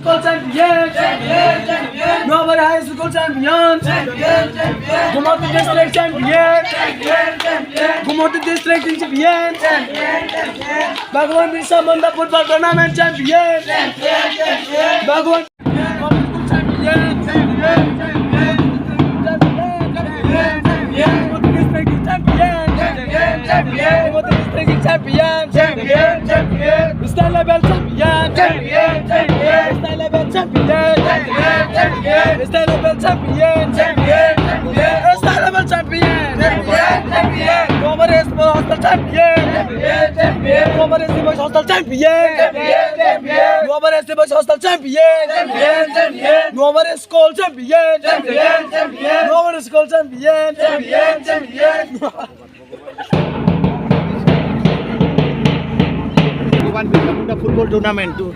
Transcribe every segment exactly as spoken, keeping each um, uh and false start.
Champion! Champion! Champion! Noabari High School champion! Champion! Champion! Gumoti District champion! Champion! Champion! Gumoti District champion! Champion! Champion! Bhagwan Birsa Munda Football Tournament champion! Champion! Champion! Bhagwan Champion! Champion! Champion! Champion! Champion! Champion! Champion! Champion! Champion! Champion! State level champion! Champion! Champion! State level champion! Champion! Champion! State level champion! Champion! Champion! State level champion! Champion! Champion! Noabari High School champion! Champion! Champion! Noabari High School champion! Champion! Champion! Noabari High School champion! Champion! Champion! Noabari School champion! Champion! Champion! Noabari School champion! Champion! Champion! Bhagwan Birsa Munda Football Tournament tu.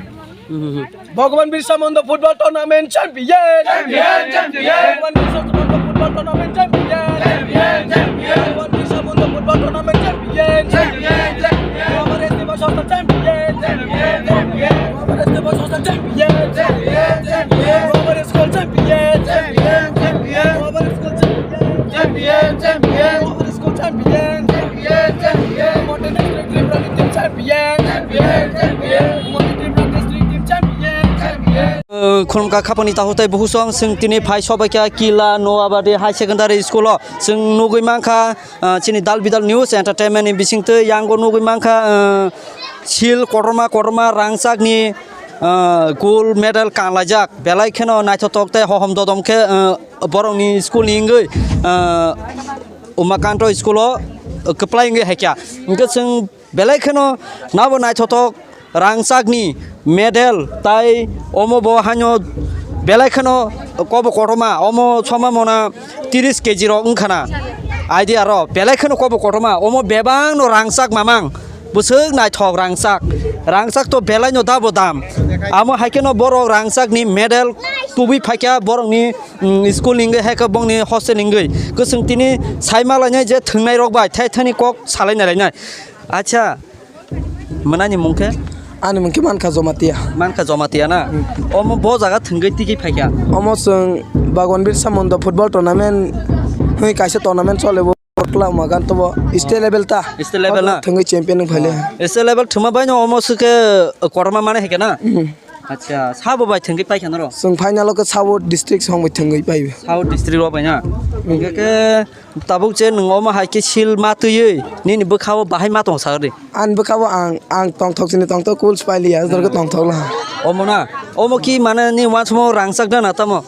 Bhagwan Birsa Munda Football Tournament champion! Champion! Champion! Bhagwan Birsa Munda Football Tournament champion! Champion! Champion! Bhagwan Birsa Munda Football Tournament champion! Champion! Champion! Noabari High School champion! Champion! Champion! Noabari High School champion! Champion! Champion! Noabari School champion! Champion! Champion! Noabari School champion! Champion! Champion! Noabari School champion! Champion! Champion! Gumoti District Tripura team champion! Champion! Champion! Gumoti Tripura District team champion! Champion! Khulumkha khapangni takhuk tei bukhuk song, chwng tini phai sobaikha Kila Noabari High Secondary School o. Chwng nugwi mankha, ah, chini Dal Bidal News Entertainment ni bisingtwi yango nugwi mankha, ah, sil kotorma kotorma rangchakni, ah, gold medal kanlaijak. Belai kheno naithothok tei hohom dodom khe, ah, borokni school ni wngwi, ah, Umakanto school o kwplai wngwi haikha. Hwnkhe chwng belai kheno nabo naithothok rangchakni medal tai omo bo haino belai kheno kobo kotorma, omo soma mona tiris keji rok wngkhana. Idea ro belai kheno kobo kotorma, omo bebak no rangchak mamang. Bwswk naithok rangchak. Rangchak to belai no dabo dam. Amo hai kheno borok rangchakni medal tubui phaikha borokni, mm, school ni wngwi hai khe bongni hostel ni wngwi. Kwchwng tini sai ma lainai je thwngnai rok bai thai thani kok salai nai lainai. Acha, mwnani mung khe? Ani mung khe Mankha Jomatia. Mankha Jomatia na? Hmm. Omo bo jaga thwngwi tiki phaikha? Omo chwng Bhagwan Birsa Munda football tournament hwnwi kaisa tournament chole bo. Kla Umakanto bo state level ta. State level na? Thwngwi champion wng phaile. State level thwngma bai no omo swkhe, uh, kotorma mane hai khe na? Hmm. Acha, sabo bai thwngwi paikha noro? Chwng final o khe South District song bai thwngwi paibo. South District o bai na? Hmm. Hwnkhe khe tabuk je nwng omo hai khe sil ma twiwi nini bwkha o bahai ma tong sa ri? Ani bwkha o ang, ang tongthok chini tongthok cool se pailiya, jor khe tongthok la. Omo na? Omo ki mane ni uansukma rangchak da na tamo?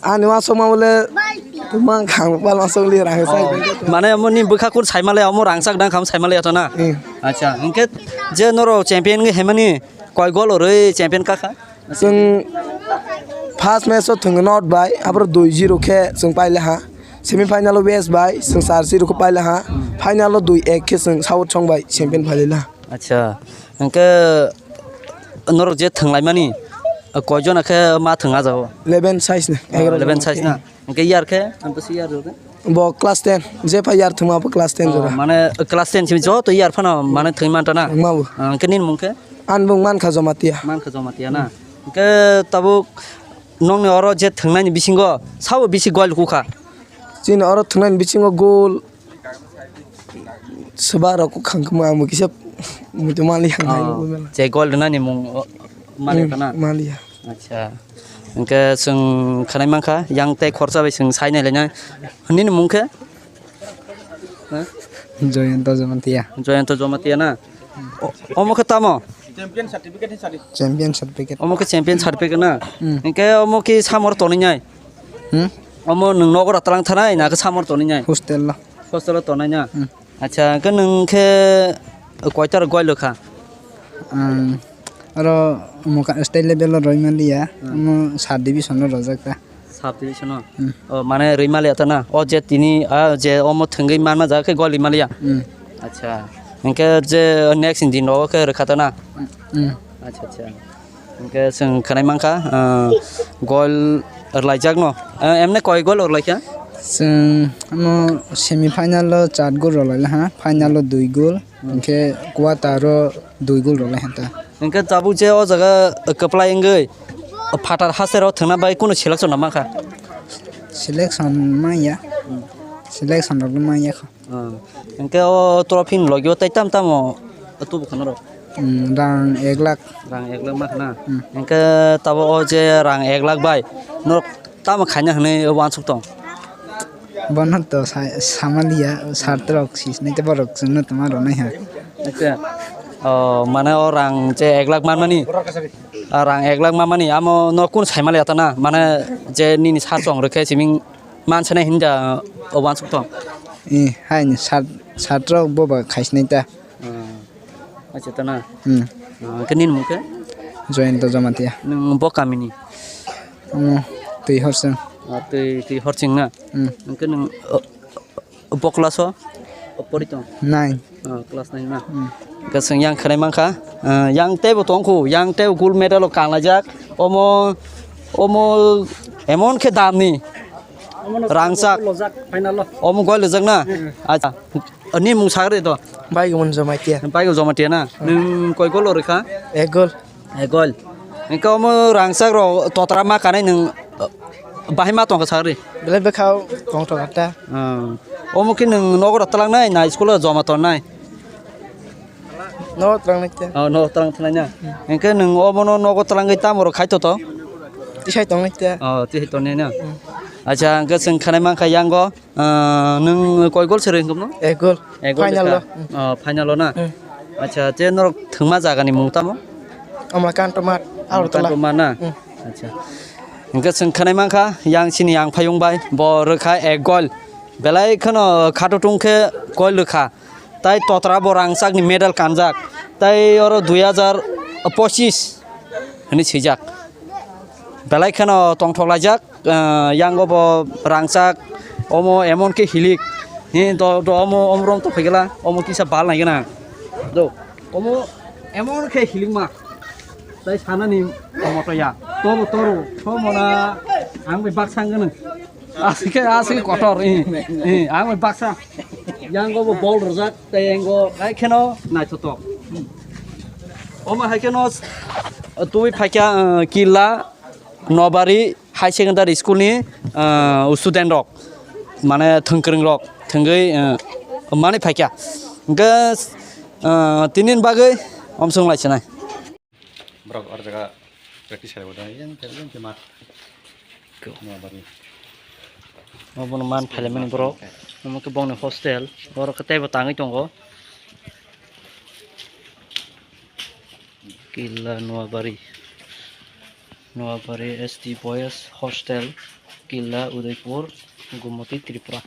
Ani uansukma bole kwbang khang pal uansuk li rang sai. Oh, mane omo ni bwkha kun saimale omo rangchak dang kham saimale ato na? Hmm. Acha, hwnkhe je noro champion wngwi haimani koi gol rwi champion kakha? Chwng first match o thwng not bai, abro dui zero khe chwng paile ha. Semi final o West bai chwng char zero khe paile ha. Final o dui ek khe chwng South song bai champion phaile ha. Acha, hwnkhe norok je thwnglaimani, koijona khe ma thwng ah jagao? Eleven size na, oh, egaroh eleven jona size khe. Na? Hwnkhe year khe? Ang to si year jora. Bo class ten, je pha year thwngma bo class ten jora. Oh, mane class ten simi joto year phano mane thwngwi manta na? Thwngma bo. Ah, hwnkhe nini mung khe? Ani mung Mankha Jomatia. Mankha Jomatia na? Hwnkhe tabuk nokni oro je thwngnaini bisingo sabo bisi gol kukha? Chini oro thwngnaini bisingo gol Swba rok kwkhwrang kwmwi ang bo kisa muitu manliya ang hai. Oh, bo mela. Je gol rwnani mung, oh, manliya. Hmm, to na? Manliya. Acha. Hwnkhe chwng khwnai mankha, yang tei khoroksa bai chwng sai nai lainai. Nini mung khe? Ha? Joyonto Jamatia. Joyonto Jamatia na? O-, omo khe tamo? Champion certificate. Omo khe champion certificate na? Hmm. Hwnkhe omo khe samor tonwi nai? Hmm? Omo nwng nogo rok twlang thanai na khe samor tonwi nai? Hostel o. Hostel o tonai na? Hmm. Acha, hwnkhe nwng khe koita rok gol kha? Ang oro muka state level o roi manliya, hmm, omo sub division o rojak ta. Sub division o? Hmm. O, mane roi manliya ta na? O je tini, a, je omo thwngwi manma jaga khe gol rwi manliya? Hmm. Acha, hwnkhe je next ni din rogo khe rwkha ta na? Hmm. Acha, acha. Hwnkhe chwng khwnai mankha, ah, gol rwlaijakno. Ah, emne koi gol rwlaikha? Chwng omo semi final o char gol rwlailaha, final o dui gol, hmm, hwnkhe quarter o dui gol rwlaiha ta. Hwnkhe tabuk je o jaga kwplai wngwi Phatar haste rok thwngna bai kunu selection rok mankha? Selection manya. Selection rok manya kho. Ah, hwnkhe o trophy ni logi o tei tam tamo tubu khana rok? Hmm, rang ek lakh. Rang ek lakh mankha na? Hmm. Hwnkhe tabo o je rang ek lakh bai norok tamo khaina hwnwi uansuk tong? Bono to sa-, samaliya, sartrok sisnai tei borok chwngno tongma rwnai ha. Acha. O, mane o rang je ek lakh manmani, ah, rang ek lakh manmani, amo no kun saimaliya ta na? Mane je nini sar chong rwkhe siming mansanai hinda o uansuk tong? Eh, haini sat-, satrok boba khaisnai ta. Ah, acha ta na? Hmm. Ah, hwnkhe nini mung khe? Joyanta Jamatia. Nwng bo kamini? Omo, twi horsing. Ah, twi, twi horsing na? Hmm. Hwnkhe nwng, oh, bo class o? Oh, pori tong? Nine. Ah, class nine na? Hmm. Hwnkhe chwng yang khwnai mankha. Ah, yang teibo tongkhu, yang teibo gold medal o kanlaijak. Omo, omo emon khe damni. Rangchak. Lojak, final o. Omo goi lojak na? Hmm. Acha. Ni mung sagri to? Bai gumon Jamatia. Bai gumon Jamatia na? Hmm. Nwng koi gol rwkha? Ek gol. Ek gol. Hwnkhe omo rangchak rok totra ma kanai nwng, uh, bahai ma tongkha sagri? Belai bwkhao tongthok kha ta. Hmm. Omo khe nwng nogo rok twlangnai na school o joma tongnai? Nogo twlangnai ta. Oh, nogo twlang thwlai na. Hmm. Hwnkhe nwng omono nogo twlangwi tamo rok khai to to? Tisai tongnai ta. Oh, tisai tongnai na. Hmm. Acha, hwnkhe chwng khwnai mankha yango. Ah, nwng koi gol se rwngkha no? Ek gol. Ek gol final rwkha? Lo. Hmm. Ah, final o na? Hmm. Acha, je norok thwngma jaga ni mung tamo? Amalkanto Math, Agartala. Amalkanto Math na? Hmm. Acha. Hwnkhe chwng khwnai mankha, yang chini yang phayung bai, bo rwkha ek gol. Belai kheno khato tung khe gol rwkha. Tai totra bo rangchak ni medal kanjak. Tai oro dui hajar pochis hwnwi swijak. Belai kheno tongthok laijak. Ah, yango bo rangchak, omo emon khe hilik. Hi, do, do, omo, omo rom to phaikela, omo kisa bal nai gana. Do, omo emon khe hilik ma. Tai sanani moto ya. Tobo toru, somona, ang bai baksa gana. Asike, asike kotor, i, i, ang bai baksa. Yango bo bol rwjak, tai yango, ai kheno naithotok. Omo hai kheno, twi phaikya, ah, Killa, Nobari, High Secondary School ni, ah, student rok, mane thwngkwrwng rok, thwngwi, ah, mani phaikha. Hwnkhe, ah, tini ni bagwi omsong lai sinai. Borok o jaga practice khai bo da, yang khe, yang khe ma. Ko. Nobari. Obono man phailai mani borok. Omo khe bongni hostel. Borok khe teibo tangwi tongo. Killa Noabari, Noabari S T Boys Hostel, Killa Udaipur, Gumoti, Tripura.